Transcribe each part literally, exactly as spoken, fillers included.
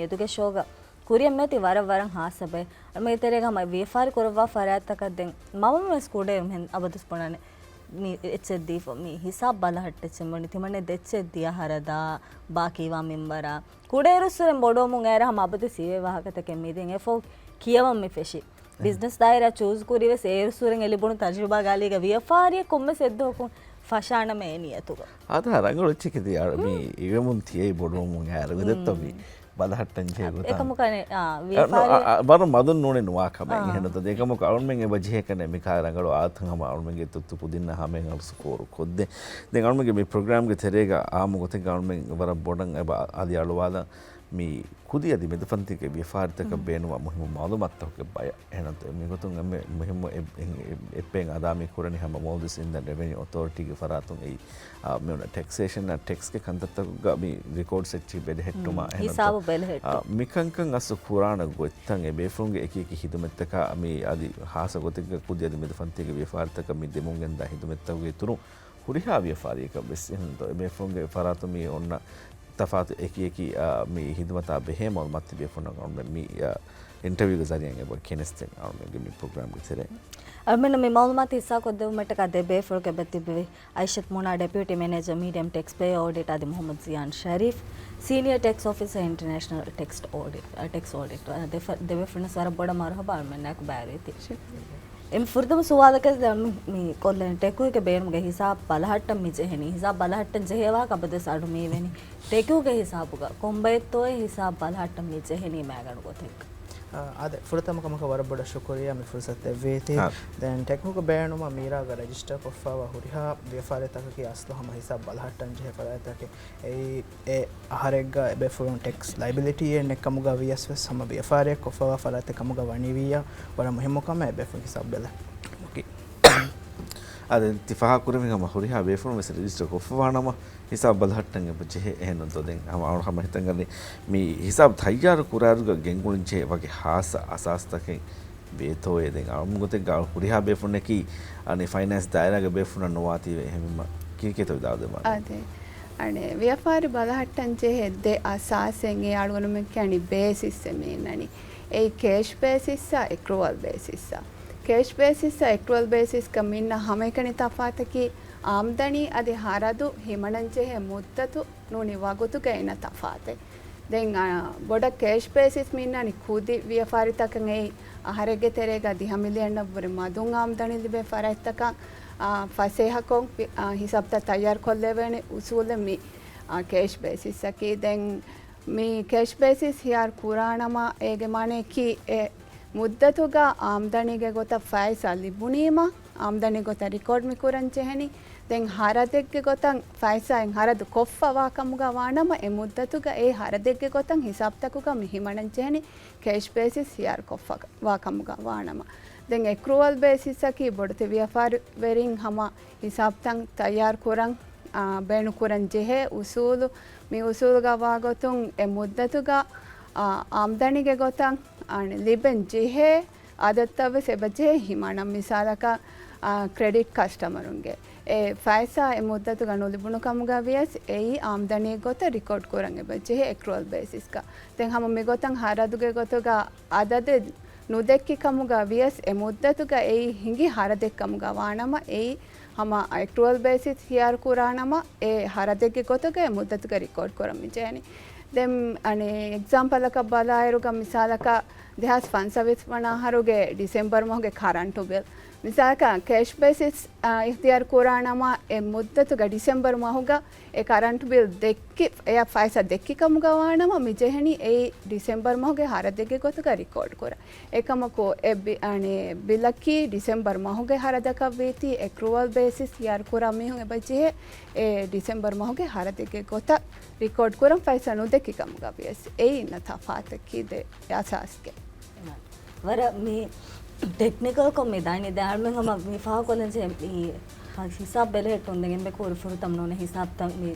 އެދުގެ ޝޯގަ ކުރިއަށް މިއޮތީ ވަރަށް ވަރަށް ހާއްސަ ބައެއް. މި ތެރޭގަ ހަމަ ވިޔަފާރި ކުރައްވާ ފަރާތްތަކަށް ދެން މަވަމެން ވެސް ކުޑައިރު މިހެން އަބަދުސް ބުނާނެ. މި އެއްޗެއް ދީފަ، މި ހިސާބް ބަލަހައްޓައްޗެއް ބުނި ތިމަންނެ ދެއްޗެއް ދިޔަ ހަރަދާ ބާކީވާ މިންވަރާ. ކުޑައިރުއްސުރެން ބޮޑުވަމުން އޭރަ ހަމަ އަބަދު ސީވޭ ވާހަކަތަކެއް މިދިން އެފޯ ކިޔަވަން މި ފެށި. ބިޒްނަސް ދާއިރާ ޗޫސް ކުރިވެސް އޭރުއްސުރެން އެ ލިބުނު ތަޖުރިބާ ގާލީގަ ވިޔަފާރިއެއް ކޮންމެސް އެއްދުވަކުން ފަށާނަމޭ އެ ނިޔަތުގަ. އާދަ ރަނގަޅު އެއްޗެކެތި މި އިވެމުން ތިޔައީ ބޮޑުވަމުން އޭރު ދެއްތޯ މި ބަލަހައްޓަން ޖެހޭ ގޮތަށް. އެކަމަކަށް ވިޔަފާރި ވަރަށް މަދުން ނޫނެ ނުވާ ކަމެއް. އެހެންނުތަ އެކަމަކު އަޅުމެން އެބަ ޖެހޭ ކަނެ މިކާ ރަނގަޅު އާދަތައް ހަމަ އަޅުމެންގެ ތުއްތު ކުދިންނަށް ހަމައިން އަޅު ސުކޯރު ކޮށްދޭ. ދެން އަޅުމެންގެ މި ޕްރޮގްރާމްގެ ތެރޭގަ އާއްމު ގޮތެއްގަ އަޅުމެން ވަރަށް ބޮޑަށް އެބަ އަދި އަޅުވާލަން މި ކުދި އަދި މެދުފަންތީގެ ވިޔަފާރިތަކަށް ބޭނުންވާ މުހިއްމު މައުލޫމާތުތަކުގެ ބަޔަށް. އެހެންނުތަ މިގޮތުން އެންމެ މުހިއްމު އެއް-، އެއް-، އެއް-، އެއް-، އެއް-، އެއް-، އެއް-، އެއް-، އެއް-، އެއް-، އެއް-، އެއް-، އެއް-، އެއް-، އެއް-، އެއް-، އެއް-، މިއޮންނަ ޓެކްސޭޝަން އަށް ޓެކްސްގެ ކަންތައްތަކުގަ މި ރެކޯޑްސް އެއްޗިހި ބެލެހެއްޓުމާ އެހެންނުތަ، ހިސާބު ބެލެހެއްޓުން. އާ، މިކަންކަން އަސްލު ކުރާނެ ގޮތްތައް އެ ބޭފުޅުންގެ އެކި އެކި ހިދުމަތްތަކާ މި އަދި ހާއްސަ ގޮތެއްގަ ކުދި އަދި މެދުފަންތީގެ ވިޔަފާރިތަކަށް މި ދެމުންގެންދާ ހިދުމަތްތަކުގެ އިތުރުން ހުރިހާ ވިޔަފާރިއަކަށް ވެސް އެހެންނުތަ އެ ބޭފުޅުންގެ ފަރާތުން މި އޮންނަ ތަފާތު އެކި އެކި، އާ، މި ހިދުމަތާ ބެހޭ މައުލޫމާތު ތިބޭފުޅުންނަށް އަޅުމެން މި، އާ، އިންޓަވިއުގެ ޒަރީއާއިން އެބަ ކެނެސްދޭން އަޅުމެންގެ މި ޕްރޮގްރާމްގެ ތެރެއިން. އަޅުމެންނަށް މި މައުލޫމާތު ހިއްސާކޮށްދެއްވުމަށްޓަކާ ދެ ބޭފުޅުގެ އެބަ ތިއްބެވި. އައިޝަތު މުނާ، ޑެޕިއުޓީ މެނޭޖަރ، މީޑިއަމް ޓެކްސް ޕޭ އޯޑިޓް، އަދި މުހައްމަދު ޒިޔާން ޝަރީފް، ސީނިއަރ ޓެކްސް އޮފިސަރ، އިންޓަރނޭޝަނަލް ޓެކްސް އޯޑިޓް، ޓެކްސް އޯޑިޓް. ދެ-، ދެ ބޭފުޅުންނަށް ވަރަށް ބޮޑަށް މަރުހަބާ އަޅުމެންނާއެކު ބައިވެރިވެތި. އެންމެ ފުރަތަމަ ސުވާލަކަށް މި، މި ކޮށްލަން ޓެކުގެ ބޭނުމުގެ ހިސާބު ބަލަހައްޓަން މި ޖެހެނީ. ހިސާބު ބަލަހައްޓަން ޖެހޭ ވާހަކަ އަބަދުވެސް އަޑު މިވެނީ. ޓެކުގެ ހިސާބުގަ ކޮންބައެއްތޯއޭ ހިސާބު ބަލަހައްޓަން މި ޖެހެނީ މައިގަނޑު ގޮތެއްގަ؟ އާ، އާދެ، ފުރަތަމަ ކަމަކަށް ވަރަށް ބޮޑަށް ޝުކުރިއްޔާ މި ފުރުސަތު ދެއްވީތީ. އާ. ދެން ޓެކުގެ ބޭނުމަށް މީރާގަ ރެޖިސްޓަރ ކޮށްފައިވާ ހުރިހާ ވިޔަފާރިތަކަކީ އަސްލު ހަމަ ހިސާބު ބަލަހައްޓަން ޖެހޭ ފަރާތްތަކެއް. އެއީ އެ އަހަރެއްގަ އެބޭފުޅުން ޓެކްސް ލައިބިލިޓީއެއް ނެތް ކަމުގަ ވިޔަސް ވެސް ހަމަ ވިޔަފާރިއެއް ކޮށްފައިވާ ފަރާތެއް ކަމުގަ ވަނީ ވިއްޔާ ވަރަށް މުހިއްމު ކަމެއް އެބޭފުޅުން ހިސާބު ބެލެ. އާދެ، ތި ފާހަގަކުރެއްވި ހަމަ ހުރިހާ ބޭފުޅުން ވެސް ރެޖިސްޓަރ ކޮށްފަވާނަމަ ހިސާބު ބަލަހައްޓަން އެބަ ޖެހޭ. އެހެންނުތޯ ދެން ހަމަ އަޅު ހަމަ ހިތަށް ގަންނަނީ މި ހިސާބު ތައްޔާރު ކުރާއިރުގަ ގެންގުޅެން ޖެހޭ ވަކި ހާއްސަ އަސާސްތަކެއް ވޭތޯއޭ؟ ދެން އަޅުގަނޑު ގޮތެއްގަ ހުރިހާ ބޭފުޅުންނަކީ އަނެއް ފައިނޭންސް ދާއިރާގެ ބޭފުޅުންނަށް ނުވާތީވެ އެހެންވީމަ ކީކޭތޯ ވިދާޅުދެއްވާނެ؟ އާދެ. އަނެއް ވިޔަފާރި ބަލަހައްޓަން ޖެހޭ ދެ އަސާސެއް އެ އަޅުގަނޑުމެން ކިޔަނީ ބޭސިސް އެ މި އިންނަނީ. އެއީ ކޭޝް ބޭސިސްއާ އެކްރޫއަލް ބޭސިސްއާ. ކޭޝް ބޭސިސްއާ އެކްރޫއަލް ބޭސިސްގަ މި އިންނަ ހަމައެކަނި ތަފާތަކީ އާމްދަނީ އަދި ހަރަދު ހިމަނަން ޖެހޭ މުއްދަތު ނޫނީ ވަގުތުގަ އިންނަ ތަފާތެއް. ދެން، އާ، ބޮޑަށް ކޭޝް ބޭސިސް މި އިންނަނީ ކުދި ވިޔަފާރިތަކަށް އެއީ އަހަރެއްގެ ތެރޭގަ ދިހަ މިލިއަންއަށްވުރެ މަދުން އާމްދަނީ ލިބޭ ފަރާތްތަކަށް، އާ، ފަސޭހަކޮށް، އާ، ހިސާބުތައް ތައްޔާރުކޮށްލެވޭނެ އުސޫލެއް މި، އާ، ކޭޝް ބޭސިސްއަކީ. ދެން މި ކޭޝް ބޭސިސް ހިޔާރު ކުރާނަމަ އޭގެ މާނަޔަކީ އެ މުއްދަތުގަ އާމްދަނީގެ ގޮތަށް ފައިސާ ލިބުނީމަ، އާމްދަނީ ގޮތަށް ރިކޯޑް މި ކުރަން ޖެހެނީ. ދެން ހަރަދެއްގެ ގޮތަށް ފައިސާއިން ހަރަދު ކޮށްފަވާ ކަމުގަ ވާނަމަ، އެ މުއްދަތުގަ އެ ހަރަދެއްގެ ގޮތަށް ހިސާބުތަކުގަ މި ހިމަނަން ޖެހެނީ ކޭޝް ބޭސިސް ހިޔާރު ކޮށްފަ ވާ ކަމުގަ ވާނަމަ. ދެން އެކްރޫއަލް ބޭސިސްއަކީ ބޮޑެތި ވިޔަފާރިވެރިން ހަމަ ހިސާބުތައް ތައްޔާރު ކުރަން، އާ، ބޭނުން ކުރަން ޖެހޭ އުސޫލު. މި އުސޫލުގަ ވާގޮތުން އެ މުއްދަތުގަ، އާ، އާމްދަނީގެ ގޮތަށް، އާ، ލިބެން ޖެހޭ އަދަދުތައް ވެސް އެބަ ޖެހޭ ހިމަނަން. މިސާލަކަށް، އާ، ކްރެޑިޓް ކަސްޓަމަރުންގެ އެ ފައިސާ އެ މުއްދަތުގަ ނުލިބުނު ކަމުގަ ވިޔަސް އެއީ އާމްދަނީ ގޮތަށް ރިކޯޑް ކުރަން އެބަ ޖެހޭ އެކްރޫއަލް ބޭސިސްގަ. ދެން ހަމަ މިގޮތަށް ހަރަދުގެ ގޮތުގަ އަދަދެއް ނުދެއްކި ކަމުގަ ވިޔަސް އެ މުއްދަތުގަ އެއީ ހިނގި ހަރަދެއް ކަމުގަ ވާނަމަ، އެއީ ހަމަ އެކްރޫއަލް ބޭސިސް ހިޔާރު ކުރާނަމަ، އެ ހަރަދެއްގެ ގޮތުގަ އެ މުއްދަތުގަ ރިކޯޑް ކުރަން މި ޖެހެނީ. ދެން އަނެއް އެގްޒާމްޕަލަކަށް ބަލާއިރުގަ މިސާލަކަށް ދެހާސް ފަންސަވީސް ވަނަ އަހަރުގެ ޑިސެމްބަރު މަހުގެ ކަރަންޓު ބިލް. މިސާލަކަށް ކޭޝް ބޭސިސް، އާ، އިޚްތިޔާރު ކުރާނަމަ، އެ މުއްދަތުގަ ޑިސެމްބަރު މަހުގަ އެ ކަރަންޓު ބިލް ދެއްކި، އެއަށް ފައިސާ ދެއްކި ކަމުގަ ވާނަމަ، މި ޖެހެނީ އެއީ ޑިސެމްބަރު މަހުގެ ހަރަދެއްގެ ގޮތުގަ ރިކޯޑް ކުރަން. އެކަމަކު، އެ ބި-، އަނެއް ބިލަކީ ޑިސެމްބަރު މަހުގެ ހަރަދަކަށް ވީތީ، އެކްރޫއަލް ބޭސިސް ހިޔާރު ކުރާ މީހުން އެބަ ޖެހޭ އެ ޑިސެމްބަރު މަހުގެ ހަރަދެއްގެ ގޮތަށް ރިކޯޑް ކުރަން ފައިސާ ނުދެއްކި ކަމުގަ ވިޔަސް. އެއީ އިންނަ ތަފާތަކީ ދެ އަސާސްގެ. ވަރަށް މި ޓެކްނިކަލްކޮށް މި ދާނީ. ދެ އަޅުމެން ހަމަ މި ފާހަގަކޮށްލަން ޖެހޭ މި ހިސާބް ބެލެހެއްޓުން ދެން އެންމެ ކޯރު ފުރަތަމަ ނޫނެ ހިސާބްތައް މި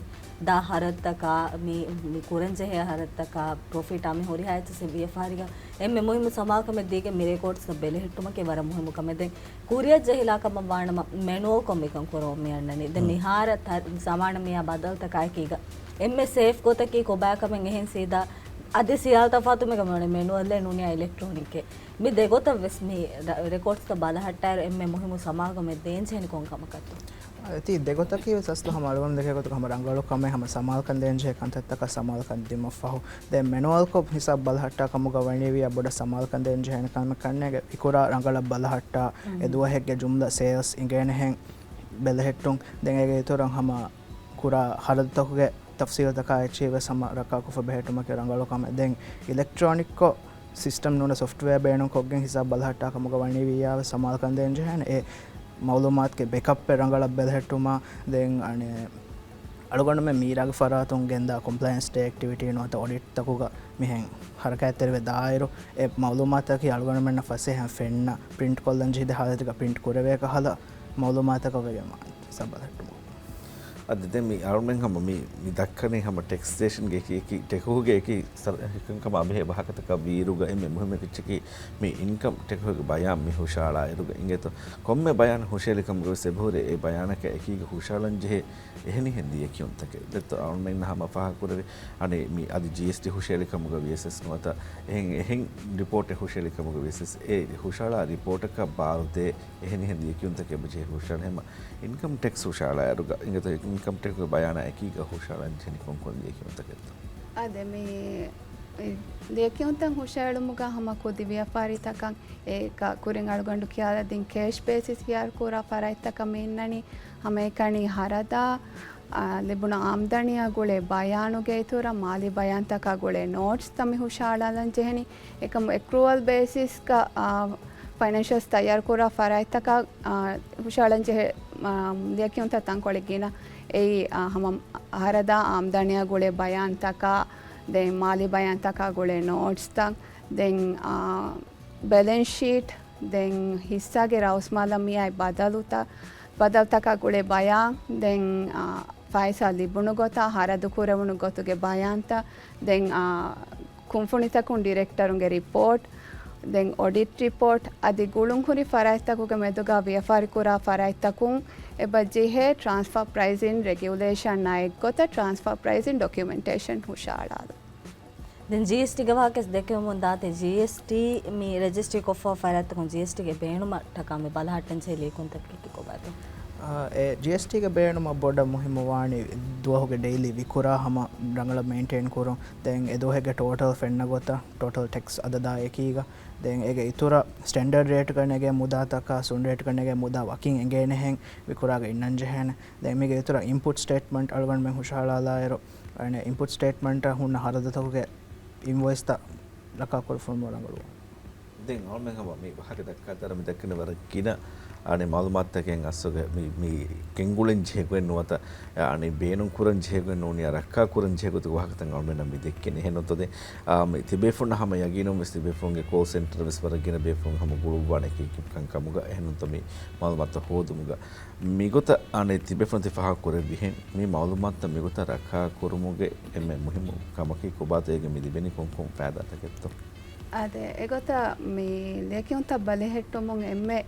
ދާ ހަރަދުތަކާ، މި، މި ކުރަން ޖެހޭ ހަރަދުތަކާ، ޕްރޮފިޓާ މި ހުރިހާ އެއްޗެއް ވިޔަފާރިގަ އެންމެ މުހިއްމު ސަމާލުކަމެއް ދީގެން މި ރެކޯޑްސް ބެލެހެއްޓުމަކީ ވަރަށް މުހިއްމު ކަމެއް. ދެން ކުރިއަށް ޖެހިލާ ކަމަށް ވާނަމަ މެނުއަލްކޮށް މިކަން ކުރަމުން މި އަންނަނީ. ދެން މިހާރަށް ތަ-، ޒަމާނަށް މިއާ ބަދަލުތަކާއެކީގަ އެންމެ ސޭފް ގޮތަކީ ކޮބާކަމެއް އެހެން ސީދާ އަދި ސިޔާ ތަފާތު މި ގަމަނެ މެނުއަލްއެއް ނޫނިއްޔާ އިލެކްޓްރޯނިކް އެއް. މި ދެގޮތަށް ވެސް މި ރ-، ރެކޯޑްސްތައް ބަލަހައްޓާއިރު އެންމެ މުހިއްމު ސަމާލުކަމެއް ދޭންޖެހެނީ ކޮން ކަމަކަށްތޯ؟ އަދި ދެގޮތަކީ ވެސް އަސްލު ހަމަ އަޅުގަނޑު ދެކޭ ގޮތަކަށް ހަމަ ރަނގަޅު ކަމެއް ހަމަ ސަމާލުކަން ދޭންޖެހޭ ކަންތައްތަކަށް ސަމާލުކަން ދިމަށްފަހު. ދެން މެނުއަލްކޮށް ހިސާބު ބަލަހައްޓާ ކަމުގަ ވަނީވިއްޔާ ބޮޑަށް ސަމާލުކަން ދޭންޖެހޭނެ ކަމެއް ކަންނޭނގެ އިކުރާ ރަނގަޅަށް ބަލަހައްޓާ، އެ ދުވަހެއްގެ ޖުމްލަ ސޭލްސް އިނގޭނެހެން ބެލެހެއްޓުން. ދެން އޭގެ އިތުރަށް ހަމަ ކުރާ ހަރަދުތަކުގެ ތަފްސީލްތަކާ އެއްޗެހި ވެސް ހަމަ ރައްކާކޮށްފަ ބެހެއްޓުމަކީ ރަނގަޅު ކަމެއް. ދެން އިލެކްޓްރޯނިކްކޮށް ސިސްޓަމް ނޫން ސޮފްޓްވެއާ ބޭނުންކޮށްގެން ހިސާބު ބަލަހައްޓާ ކަމުގަ ވަނީވިއްޔާ ވެސް ސަމާލުކަން ދޭން ޖެހޭނެ. އެ މައުލޫމާތުގެ ބެކަޕް އެއް ރަނގަޅަށް ބެލެހެއްޓުމާ، ދެން އަނެއް އަޅުގަނޑުމެން މީރާގެ ފަރާތުން ގެންދާ ކޮމްޕްލަޔަންސް ޑޭ އެކްޓިވިޓީ ނުވަތަ އޮޑިޓްތަކުގަ މިހެން ހަރަކާތްތެރިވެ ދާއިރު، އެ މައުލޫމާތަކީ އަޅުގަނޑުމެންނަށް ފަސޭހައިން ފެންނަ، ޕްރިންޓް ކޮށްލަން ޖެހިދޭ ހާލަތުގަ ޕްރިންޓް ކުރެވޭ ކަހަލަ މައުލޫމާތަކަށް ވެގެން ވާނެ ހިސާބު ބަލަހައްޓުމަށް. އަދި ދެން މި އަޅުމެން ހަމަ މި، މި ދައްކަނީ ހަމަ ޓެކްސޭޝަންގެ އެކި، އެކި ޓެކުގެ އެކި ސަރ-، އެކަންކަމާ ބެހޭ ވާހަކަތަކާ ވީއިރުގަ އެންމެ މުހިއްމު އެއްޗަކީ މި އިންކަމް ޓެކުގެ ބަޔާން މި ހުށަހަޅާއިރުގަ އިނގޭތޯ. ކޮންމެ ބަޔާނެއް ހުށައެޅި ކަމުގަ ވެސް އެބަހުރި އެ ބަޔާނަކަށް އެކީގަ ހުށަހަޅަން ޖެހޭ އެހެނިހެން ލިޔެކިޔުންތަކެއް. ދެއްތޯ އަޅުމެންނަށް ހަމަ ފާހަގަކުރެވި، އަނެއް މި އަދި ޖީއެސްޓީ ހުށައެޅި ކަމުގަ ވިޔަސް ނުވަތަ އެހެން، އެހެން ރިޕޯޓެއް ހުށައެޅި ކަމުގަ ވިޔަސް އެ ހުށަހަޅާ ރިޕޯޓަކަށް ބާރުދޭ އެހެނިހެން ލިޔެކިޔުންތަކެއް އެބަޖެހޭ ހުށަހަޅަން. ހަމަ އިންކަމް ޓެކްސް ހުށަހަޅާއިރުގަ އިނގޭތޯ އިންކަމް ޓެކްސްގެ ބަޔާނާ އެކީގަ ހުށަހަޅަން ޖެހެނީ ކޮންކޮން ލިޔެކިޔުންތަކެއްތޯ؟ އާދެ، މި ލިޔެކިޔުންތައް ހުށައެޅުމުގަ ހަމަ ކުދި ވިޔަފާރިތަކަށް އެކަ ކުރިން އަޅުގަނޑު ކިޔާލަދިން ކޭޝް ބޭސިސް ހިޔާރު ކުރާ ފަރާތްތަކަށް މި އިންނަނީ. ހަމައެކަނި ހަރަދާ، އާ، ލިބުނު އާމްދަނީއާ ގުޅޭ ބަޔާނުގެ އިތުރަށް މާލީ ބަޔާންތަކާ ގުޅޭ ނޯޓްސްތައް މި ހުށަހަޅާލަން ޖެހެނީ. އެކަމު އެކްރޫއަލް ބޭސިސްގަ، އާ، ފައިނޭންޝަލްސް ތައްޔާރުކުރާ ފަރާތްތަކަށް، އާ، ހުށަހަޅަން ޖެހޭ، އާ، ލިޔެކިޔުންތައް ތަންކޮޅެއް ގިނަ. އެއީ، އާ، ހަމަ ހަރަދާ އާމްދަނީއާ ގުޅޭ ބަޔާންތަކާ، ދެން މާލީ ބަޔާންތަކާ ގުޅޭ ނޯޓްސްތައް، ދެން، އާ، ބެލެންސް ޝީޓް، ދެން ހިއްސާގެ ރައުސްމާލަށް މިއައި ބަދަލުތައް، ބަދަލުތަކާ ގުޅޭ ބަޔާން، ދެން، އާ، ފައިސާ ލިބުނު ގޮތާ، ހަރަދު ކުރެވުނު ގޮތުގެ ބަޔާންތައް، ދެން، އާ، ކުންފުނިތަކުން ޑިރެކްޓަރުންގެ ރިޕޯޓް، ދެން އޮޑިޓް ރިޕޯޓް، އަދި ގުޅުންހުރި ފަރާތްތަކުގެ މެދުގަ ވިޔަފާރި ކުރާ ފަރާތްތަކުން އެބަ ޖެހޭ ޓްރާންސްފާ ޕްރައިޒިން ރެގިއުލޭޝަން އާ އެއްގޮތަށް ޓްރާންސްފާ ޕްރައިޒިން ޑޮކިއުމެންޓޭޝަން ހުށަހަޅާލުން. ދެން ޖީއެސްޓީގެ ވާހަކަ ދެކެވެމުން ދާތީ، ޖީއެސްޓީ މި ރެޖިސްޓްރީ ކޮށްފަ ފަރާތްތަކުން ޖީއެސްޓީގެ ބޭނުމަށްޓަކާ މި ބަލަހައްޓަން ޖެހޭ ލިޔެކިޔުންތަކަކީ ކޮބާތޯ؟ އާ، އެ ޖީއެސްޓީގެ ބޭނުމަށް ބޮޑަށް މުހިއްމުވާނީ ދުވަހުގެ ޑެއިލީ ވިކުރާ ހަމަ ރަނގަޅަށް މެއިންޓެއިން ކުރުން، ދެން އެ ދުވަހެއްގެ ޓޯޓަލް ފެންނަ ގޮތަށް، ޓޯޓަލް ޓެކްސް އަދަދާ އެކީގަ، ދެން އޭގެ އިތުރަށް ސްޓޭންޑަޑް ރޭޓްގަ ނެގޭ މުދާތަކާ ސުން ރޭޓްގަ ނެގޭ މުދާ ވަކިން އެނގޭނެހެން ވިކުރާގަ އިންނަން ޖެހޭނެ. ދެން މީގެ އިތުރަށް އިންޕުޓް ސްޓޭޓްމަންޓް އަޅުގަނޑުމެން ހުށަހަޅާލާއިރު، އަނެއް އިންޕުޓް ސްޓޭޓްމަންޓަށް ހުންނަ ހަރަދުތަކުގެ އިންވޮއިސްތައް ރައްކާކުރެވިފަ ހުރުމުން ރަނގަޅުވާނެ. ދެން އަޅުމެން ހަމަ މި ވާހަކަ ދައްކާ ދާއިރު މި ދައްކަނީ ވަރަށް ގިނަ އަނެއް މައުލޫމާތުތަކެއް އަސްލުގަ މި، މި ގެންގުޅެން ޖެހޭ ގޮތް ނުވަތަ އަނެއް ބޭނުން ކުރަން ޖެހޭ ގޮތް ނޫނިއްޔާ ރައްކާ ކުރަން ޖެހޭ ގޮތުގެ ވާހަކަތައް އަޅުމެންނަށް މި ދެއްކެނީ. އެހެންނޫންތޯ ދެން، އާ، މި ތިބޭފުޅުންނަށް ހަމަ ޔަގީނުން ވެސް ތިބޭފުޅުންގެ ކޯލް ސެންޓަރަށް ވެސް ވަރަށް ގިނަ ބޭފުޅުން ހަމަ ގުޅުއްވާނެ އެކި އެކި ކަންކަމުގަ. އެހެންނޫންތޯ މި މައުލޫމާތު ހޯދުމުގަ މިގޮތަށް އަނެއް ތިބޭފުޅުން ތި ފާހަގަ ކުރެއްވިހެން، މި މައުލޫމާތުތައް މިގޮތަށް ރައްކާ ކުރުމުގެ އެންމެ މުހިއްމު ކަމަކީ ކޮބާތޯ އޭގެ މި ލިބެނީ ކޮންކޮން ފައިދާތަކެއްތޯ؟ އާދެ، އެގޮތަށް މި ލިޔެކިޔުންތައް ބަލަހައްޓުމުން އެންމެ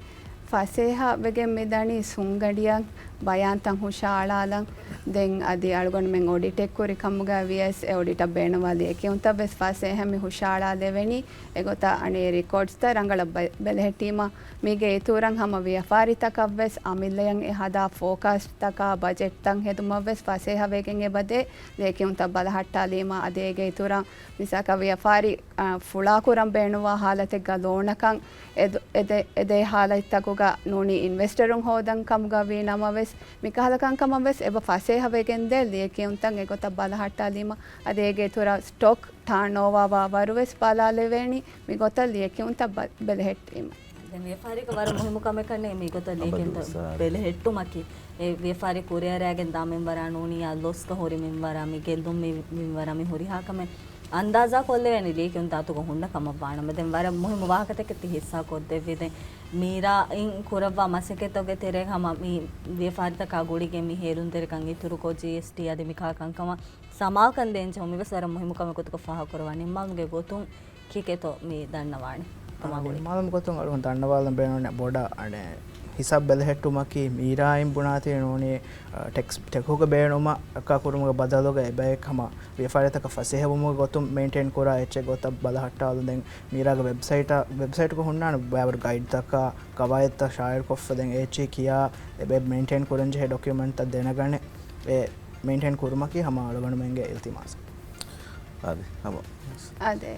ފަސޭހަ ވެގެން މި ދަނީ ސުންގަނޑިއަށް ބަޔާންތައް ހުށަހަޅާލަން. ދެން އަދި އަޅުގަނޑުމެން އޮޑިޓެއް ކުރި ކަމުގަ ވިޔަސް އެ އޮޑިޓަށް ބޭނުންވާ ލިޔެކިޔުންތައް ވެސް ފަސޭހަ މި ހުށަހަޅާލެވެނީ. އެގޮތަށް އަނެއް ރެކޯޑްސްތައް ރަނގަޅަށް ބަ-، ބެލެހެއްޓީމަ މީގެ އިތުރަށް ހަމަ ވިޔަފާރިތަކަށް ވެސް އަމިއްލަޔަށް އެ ހަދާ ފޯކާސްޓްތަކާ ބަޖެޓްތައް ހެދުމަށް ވެސް ފަސޭހަ ވެގެން އެބަދޭ. ލިޔެކިޔުންތައް ބަލަހައްޓާލީމަ އަދި އޭގެ އިތުރަށް މިސާލަކަށް ވިޔަފާރި، އާ، ފުޅާކުރަން ބޭނުންވާ ހާލަތެއްގަ ލޯނަކަށް އެދު-، އެދެ-، އެދޭ ހާލަތްތަކުގަ ނޫނީ އިންވެސްޓަރުން ހޯދަން ކަމުގަ ވީ ނަމަވެސް، މިކަހަލަ ކަންކަމަށް ވެސް އެބަ ފަސޭހަ ވެގެންދޭ. ލިޔެކިޔުންތައް އެގޮތަށް ބަލަހައްޓާލީމަ އަދި އޭގެ އިތުރަށް ސްޓޮކް ޓާންއޯވާވާ ވަރު ވެސް ބަލާލެވޭނީ މިގޮތަށް ލިޔެކިޔުންތައް ބަ-، ބެލެހެއްޓީމަ. ދެން ވިޔަފާރީގެ ވަރަށް މުހިއްމު ކަމެއް ކަންނޭނގެ މިގޮތަށް ލިޔެކިޔުންތައް ބެލެހެއްޓުމަކީ، އެ ވިޔަފާރި ކުރިއަރައިގެން ދާ މިންވަރާ ނޫނިއްޔާ ލޮސްގަ ހުރި މިންވަރާ، މި ގެއްލުން މި މިންވަރާ މި ހުރިހާ ކަމެއް އަންދާޒާ ކޮށްލެވޭނެ ލިޔެކިޔުންތައް އަތުގަ ހުންނަ ކަމަށް ވާނަމަ. ދެން ވަރަށް މުހިއްމު ވާހަކަތަކެއް ތި ހިއްސާ ކޮށްދެއްވި. ދެން މީރާ އިން ކުރައްވާ މަސައްކަތްތަކުގެ ތެރޭގަ ހަމަ މި ވިޔަފާރިތަކާ ގުޅިގެން މި ހޭލުންތެރިކަން އިތުރުކޮށް، ޖީއެސްޓީ އަދި މިކަހަލަ ކަންކަމަށް ސަމާލުކަން ދޭންޖެހުން މިވެސް ވަރަށް މުހިއްމު ކަމެއް ގޮތުގަ ފާހަގަކުރައްވާ. ނިންމާލުމުގެ ގޮތުން ކީކޭތޯ މި ދަންނަވާނެ؟ އާ، ތަމާ ގުޅި. ނިންމާލުމުގެ ގޮތުން އަޅުގަނޑު ދަންނަވާލަން ބޭނުންވަނީ ބޮޑަށް އަނެއް ހިސާބު ބެލެހެއްޓުމަކީ މީރާއިން ބުނާތީ ނޫނީ، ޓެކްސް، ޓެކުގެ ބޭނުމަކާ ކުރުމުގެ ބަދަލުގަ އެބައެއް ހަމަ ވިޔަފާރިތަކަށް ފަސޭހަވުމުގެ ގޮތުން މެއިންޓެއިން ކުރާ އެއްޗެއް ގޮތަށް ބަލަހައްޓާލުން. ދެން މީރާގެ ވެބްސައިޓަށް، ވެބްސައިޓުގަ ހުންނާނެ ބައިވަރު ގައިޑްތަކާ، ގަވާއިދުތައް ޝާއިޢުކޮށްފަ ދެން އެ އެއްޗެހި ކިޔާ އެބަ މެއިންޓެއިން ކުރަން ޖެހޭ ޑޮކިއުމެންޓްތައް ދެނެގަނެ އެ މެއިންޓެއިން ކުރުމަކީ ހަމަ އަޅުގަނޑުމެންގެ އިލްތިމާސް. އާދެ، ހަމަ. އާދެ.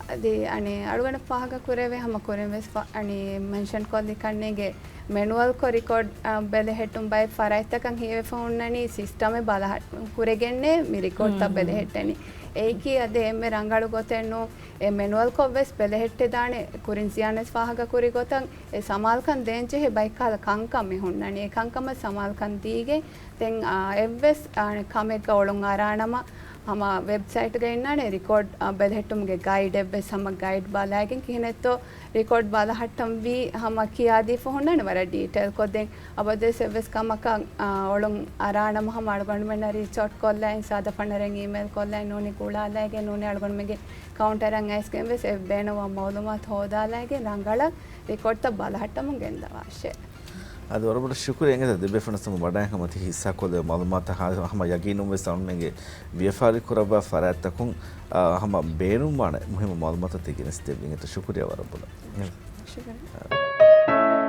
އަދި، އަނެ، އަޅުގަނޑަށް ފާހަގަ ކުރެވޭ ހަމަ ކުރިން ވެސް ފަ-، އަނެ، މެންޝަން ކޮށްލި ކަންނޭގެ މެނުއަލްކޮށް ރިކޯޑް، އަ، ބެލެހެއްޓުން ބައެއް ފަރާތްތަކަށް ހީވެފަ ހުންނަނީ ސިސްޓަމެއް ބަލަހަ-، ކުރެގެންނޭ މި ރިކޯޑްތައް ބެލެހެއްޓެނީ. އެއީކީ އަދި އެންމެ ރަނގަޅު ގޮތެއް ނޫ. އެ މެނުއަލްކޮށް ވެސް ބެލެހެއްޓެދާނެ ކުރިން ޒިޔާން ވެސް ފާހަގަ ކުރި ގޮތަށް އެ ސަމާލުކަން ދޭން ޖެހޭ ބައެއް ކަހަލަ ކަންކަން މި ހުންނަނީ. އެ ކަންކަމަށް ސަމާލުކަން ދީގެން ދެން، އާ، އެއްވެސް، އާ، ކަމެއްގަ އޮޅުން އަރާނަމަ، ހަމަ ވެބްސައިޓްގަ އިންނާނެ ރިކޯޑް، އާ، ބެލެހެއްޓުމުގެ ގައިޑެއްވެސް ހަމަ ގައިޑް ބަލައިގެން ކިހިނެއްތޯ ރިކޯޑް ބަލަހައްޓަންވީ ހަމަ ކިޔާދީފަ ހުންނާނެ ވަރަށް ޑީޓެއިލްކޮށް. ދެން އަބަދުވެސް އެއްވެސް ކަމަކަށް، އާ، އޮޅުން އަރާނަމަ ހަމަ އަޅުގަނޑުމެންނަށް ރީޗްއައުޓް ކޮށްލައި، ސާދަ ފަނަރެން އީމެއިލް ކޮށްލައި ނޫނީ ގުޅާލައިގެން ނޫނީ އަޅުގަނޑުމެންގެ ކައުންޓަރަށް އައިސްގެން ވެސް އެ ބޭނުންވާ މައުލޫމާތު ހޯދާލައިގެން ރަނގަޅަށް ރިކޯޑްތައް ބަލަހައްޓަމުން ގެންދަވާށޭ. އަދި ވަރަށް ބޮޑަށް ޝުކުރިއްޔާ އިނގޭތަ ދެބޭފުޅުން ހަމަ ވަޑައި ހަމަ ތި ހިއްސާކޮށްލެވޭ މައުލޫމާތަށް ހާ-، ހަމަ ޔަގީނުން ވެސް އަޅުގަނޑުމެންގެ ވިޔަފާރި ކުރައްވާ ފަރާތްތަކުން، އާ، ހަމަ ބޭނުންވާނެ މުހިއްމު މައުލޫމާތު ތި ގެނެސްދެއްވީ. އިނގޭތަ ޝުކުރިއްޔާ ވަރަށް ބޮޑަށް. ޝުކުރިއްޔާ.